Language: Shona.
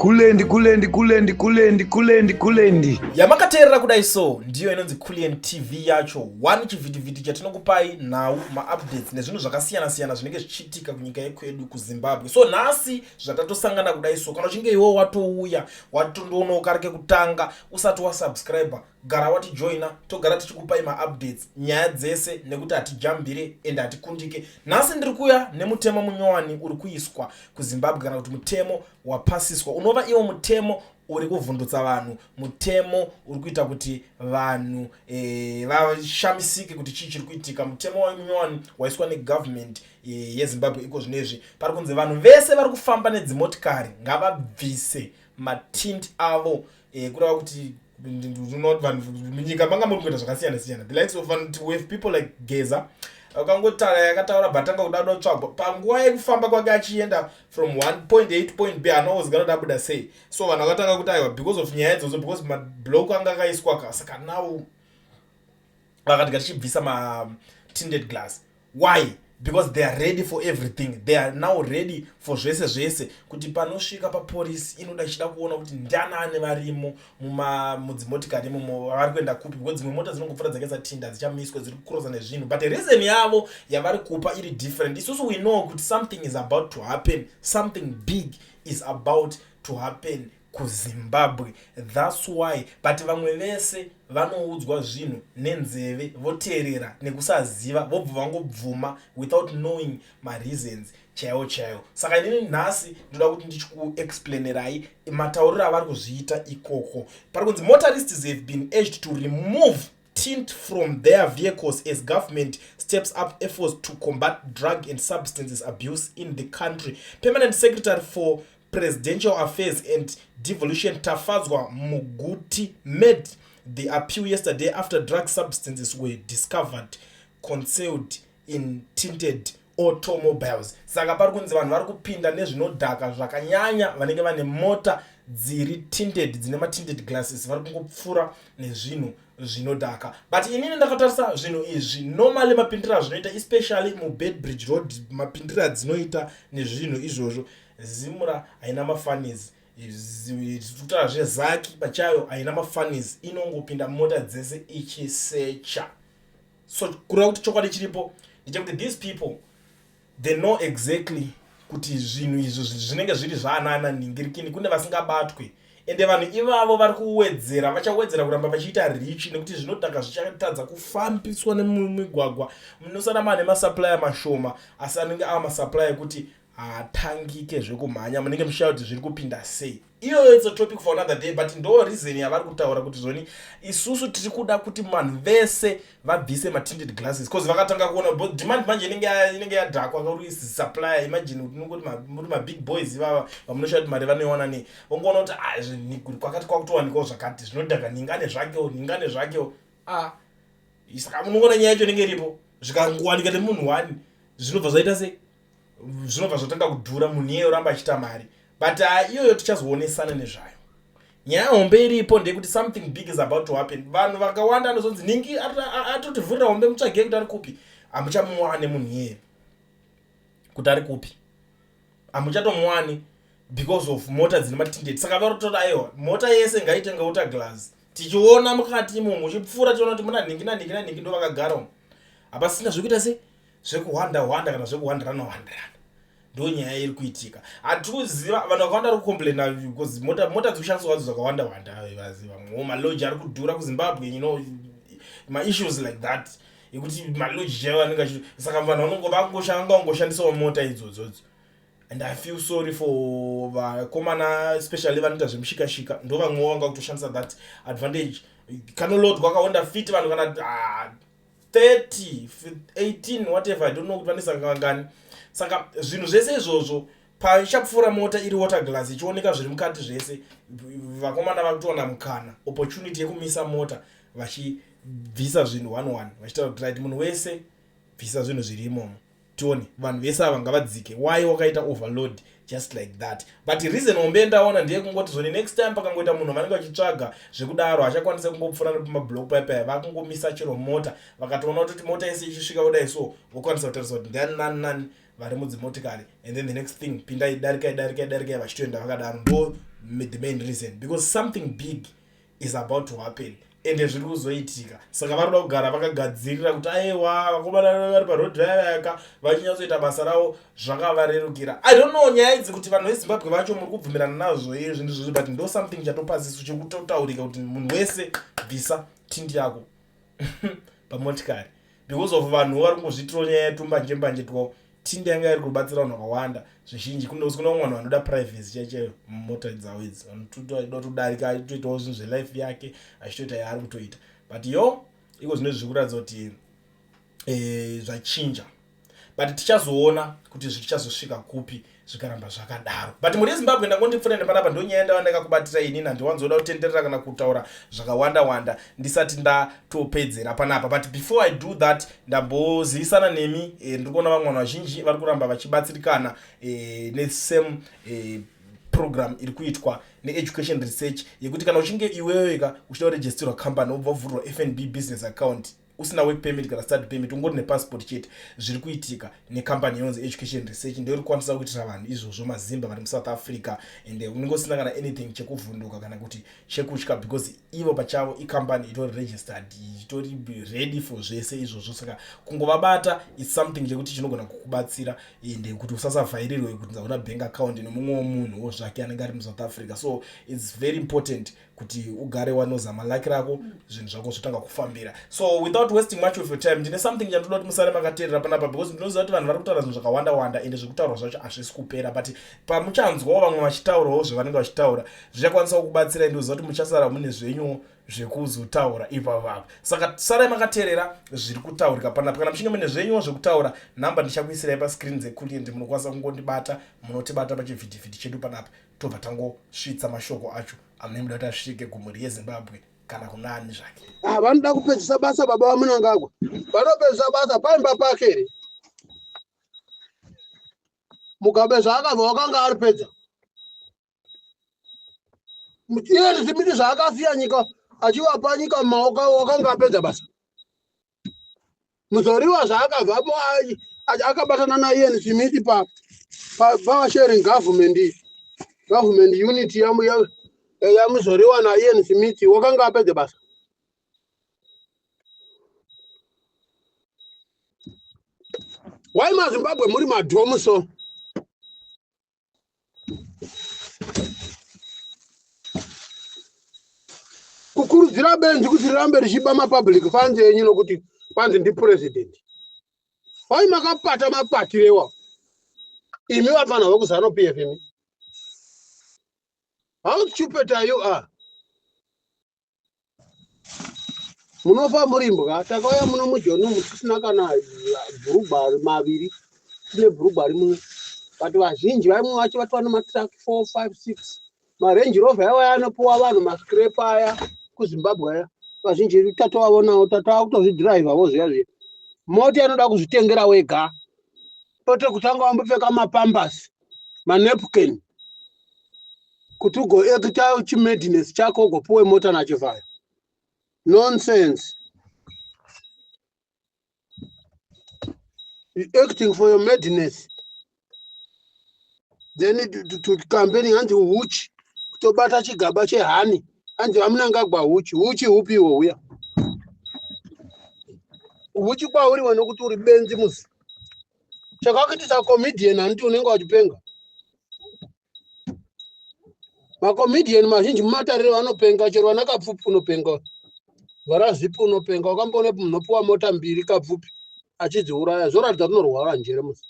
Kulendi, kulendi, kulendi, kulendi, kulendi, kulendi. Yamakateerera kudai so ndiyo inonzi Kulliant TV yacho, one chivhitivhiti chatinokupai nhau, maupdates nezvinhu zvakasiyana-siyana zvinenge zvichiitika kunyika yekwedu kuZimbabwe. So nhasi zvatatosangana kudai so, kana uchinge iwo watouya watondoonawo kari kekutanga usati wasubscribe, gara watijoina, togara tichikupai maupdates, nyaya dzese, nekuti hatijambire ende hatikundike. Nhasi ndiri kuya nemutemo munyowani uri kuiswa kuZimbabwe, kana kuti mutemo wapasiswa, unova iwo mutemo uri kuvhundutsa vanhu, mutemo uri kuita kuti vanhu vashamisike kuti chii chiri kuitika. Mutemo munyowani waiswa negovernment yeZimbabwe iko zvinezvi, pari kunzi vanhu vese vari kufamba nedzimotikari ngavabvise matint avo, kureva kuti vanhu munyika manga muri kuita zvakasiyana siyana, the likes of vanhu, we have people like Geza, akangotara yakataura, batanga kuda kutsvagwa panguva yekufamba kwake achienda from one point A to point B, anozikanwa kuti abuda sei. So vanhu vakatanga kuti aiwa, because of nyaya idzodzo, because mablock anga akaiswa ka, saka now vakati ngatichibvisa matinted glass. Why? Because they are ready for everything. They are now ready for zvese zvese, kuti panosvika papolisi inoda ichida kuona kuti ndianani varimo mudzimotikari imomo, vari kuenda kupi, because dzimwe mota dzinongopfuura dzakaisa tinda, dzichamiswa, dziri kukurosa nezvinhu. But reason yavo yavari kupa iri different. Isusu we know kuti something is about to happen, something big is about to happen kuZimbabwe. That's why. But vamwe vese vanoudzwa zvinhu nenzeve, voteerera nekusaziva, vobva vangobvuma without knowing mareasons chaiwo chaiwo. Saka inini nhasi ndoda kuti ndichikuexplainerai matauriro avari kuzviita ikoko. Pari kunzi motorists have been urged to remove tint from their vehicles as government steps up efforts to combat drug and substances abuse in the country. Permanent Secretary for Presidential Affairs and Devolution Tafadzwa Muguti made the appeal yesterday after drug substances were discovered concealed in tinted automobiles. Saka pari kunzi vanhu vari kupinda nezvinodhaka zvakanyanya, vanenge vane mota dziri tinted, dzine matinted glasses, vari kungopfuura nezvinhu zvinodhaka. But inini ndakatarisa zvinhu izvi, normally mapindiro azvinoita, especially muBeitbridge Road, mapindiro adzinoita nezvinhu izvozvo, ZIMRA haina mafunnies. Kutaura zveZACC pachayo haina mafunnies, inongopinda mota dzese ichisecha. So kureva kuti chokwadi chiripo ndechekuti these people, they know exactly kuti zvinhu izvo zvinenge zviri zvaanana nhingirikini, kune vasingabatwe, ende vanhu ivavo vari kuwedzera, vachawedzera kuramba vachiita rich, nekuti zvinodhaka zvichatadza kufambiswa nemumigwagwa. Munosara maane masupplier mashoma, asi anenge ava masupplier ekuti haatangike zvekumhanya, munenge muchiya kuti zviri kupinda sei. Iyoyo it's a topic for another day, but ndo reason yavari kutaura kuti zvoni isusu tiri kuda kuti vanhu vese vabvise matinted glasses, because vakatanga kuona demand manje inenge yadhakwa kuri supplier. Imagine kuti unongoti muri mabig boys ivava vamunoshaya kuti mari vanoiwana nei, vongoona kuti ah, kwakati kwakutowanikawo zvakati zvinodhaka, ninga nezvakewo, ninga nezvakewo. Ah, saka munongoona nyaya yacho inenge iripo, zvikangowanika nemunhu one, zvinobva zvaita sei? Zvinobva zvatanga kudhura, munhu iyeye oramba achiita mari. But iyoyo tichazoonesana nezvayo. Nyaya hombe iripo ndeyekuti something big is about to happen. Vanhu vakawanda anozonzi ningi atotivhurira hombe, mutsvagei kuti ari kupi, hamuchamuwane munhu iyeye kuti ari kupi, hamuchatomuwani because of mota dzine matinted. Saka vari kutoti aiwa, mota yese ngaitenge water glass, tichiona mukati imomo, uchipfuura tichiona kuti muna nhingi nanhingi nanhingi ndo vakagara umo, hapasina zvekuita sei, zvekuhwanda hwanda kana zvekuhwandirana hwandirana. Ndo nyaya iri kuitika. Hatiri kuziva, vanhu vakawanda vari kucomplaina because mota dziri kushandiswa kwadzo dzakawanda wanda. Vamwewo malodge ari kudhura kuZimbabwe, maissues like that ekuti malodge chaivo anenge achi, saka vanhu vanongo vangoshandisawo mota idzodzodzo. And I feel sorry for vakomana, especially vanoita zvemushikashika, ndo vamwewo vanga kutoshandisa that advantage. Kanoloadwa kaHonda Fit vanhu kana 30, 18, whatever, I don't know kuti vanesanga vangani. Saka zvinhu zvese izvozvo, paichapfuura mota iri water glass ichioneka zviri mukati zvese, vakomana vakutowana mukana, opportunity yekumisa mota, vachibvisa zvinhu one one, vachitaura kuti right, munhu wese bvisa zvinhu zviri imomo tione. Vanhu vese ava ngavadzike. Why wakaita overload just like that? But reason hombe ndaona ndeyekungoti zvoni next time pakangoita munhu vanenge vachitsvaga zvekudaro, hachakwanisa kungopfuura nepamablock paipaya, vakungomisa chero mota, vakatoona kuti mota yese ichisvika kudai so, vokwanisa kutarisa kuti ndiani, nani nani vari mudzimotikari, and then the next thing, pindai, darikai, darikai, darikai, vachitoenda vakadaro. Ndo the main reason, because something big is about to happen, ende zviri kuzoitika. Saka vari kuda kugara vakagadzirira kuti aiwa, vakomana vari parodhi vayavayaka vachinyatsoita basa ravo zvakavarerukira. I don't know nyaya idzi kuti vanhu veZimbabwe vacho muri kubvumirana nazvo here zvinhu izvozvo, but ndo something chatopasiso chiri kutotaurika kuti munhu wese bvisa tint yako pamotikari, because of vanhu vari kungozviitirawo nyaya yetumbanje mbanje two. Tint yanga iri kubatsira vanhu vakawanda zvizhinji. Kune vamwe vanhu vanoda privacy chaiyo chaiyo mumota dzavo idzi, vanotoda kutodarika achitoitawo zvinhu zvelife yake, achitoita yaari kutoita. But yo iko zvino zviri kuratidza kuti zvachinja, but tichazoona kuti zvichazosvika kupi zvikaramba zvakadaro. But mhuri yeZimbabwe, ndangondipfuura nepanapa. Ndonyaya ndava ndakakubatira inini. Handiwanzoda kutenderera kana kutaura zvakawanda wanda ndisati ndatopedzera panapa. But before I do that, ndambozivisana nemi. Ndiri kuona vamwe vanhu vazhinji vari kuramba vachibatsirikana nesame program iri kuitwa neEducation Research, yekuti kana uchinge iweweka uchida kuregisterwa company, wobva wavhurirwa FNB business account usina work permit kana study permit, ungori nepassport chete. Zviri kuitika nekambani inonzi Education Research, ndoiri kukwanisa kuitira vanhu izvozvo, mazimba vari muSouth Africa, and unenge usina kana anything chekuvhunduka kana kuti chekutya, because ivo pachavo ikambani itori registered, itori ready for zvese izvozvo. Saka kungovabata its something chekuti chinogona kukubatsira, ende kuti usasavhairirwe kuti ndaona bank account nemumwewo munhuwo zvake anenge ari muSouth Africa. So its very important kuti ugare wanozama laki rako, zvinhu zvako zvotanga kufambira. So without wasting much of your time, ndine something chandoda kuti musare makateerera panapa, because ndinoziva kuti vanhu vari kutaura zvinhu zvakawanda wanda, ende zvekutaurwa zvacho hazvisi kupera. But pamuchanzwawo vamwe vachitaurawo zvavanenge vachitaura, zvichakwanisa kukubatsirai. Ndinoziva kuti muchasara mune zvenyu zvekuzotaura ipapapa. Saka sarai makateerera zviri kutaurika panapa. Kana muchinge mune zvenyuwo zvekutaura, nhamba ndichakuisirai pascreen dzekulient. Munokwanisa kungondibata, munotibata pachivhitivhiti chedu panapa, tobva tangosvitsa mashoko acho amunenge muda kuti asvike kumhuri yeZimbabwe kana kunani zvake. Ah, vanoda kupedzisa basa baba vaMunangagwa, vanopedzisa basa paimba pake here? Mugabe zvaakabva wakanga ari pedza, iye Smith zvaakasiya nyika achivapa nyika mumaoko, wakanga apedza basa. Muzorewa zvaakabvapo akabatana naIan Smith papower sharing government, government unity yaMuzorewa naIan Smith, wakanga apedza basa. Wai maZimbabwe muri madhomu? So kukurudzira benzi kuti rirambe richiba mapublic funds enyu nokuti kwanzi ndipresident. Wai makapata mapatirewa imi vafana vekuZANU PF imi? How stupid are you? Are munofa muri mbwa. Takauya muno muJoni umu tisina kana bhurugwa maviri, tine bhurugwa rimwe, but vazhinji vamwe vacho vatova nematruck 4, 5, 6, maRange Rover aiwa anopiwa vanhu, mascrap aya kuZimbabwe aya. Vazhinji tatovaonawo, tatava kutozvidhiraivhavo zviya zviya. Mota anoda kuzvitengera wega, kwete kutanga wambopfeka mapampers, manapkin, kuti ugoacta chimadness chako ugopiwe mota naChivhayo. Nonsense. You acting for your madness, then to campaigning hanzi huchi, kutobata chigaba chehoney, hanzi vaMunangagwa huchi. Huchi hupi ihwo huya? Huchi kwauriwe nokuti uri benzi muzi. Chakakuitisa comedian, handiti unenge wachipenga? Macomedian mazhinji mumatariro vanopenga. Chero vana Kapfupi unopenga, Vharazipi unopenga. Wakamboona munopiwa mota mbiri, Kapfupi achidziuraya? Zvoratidza tinorwara njere musi.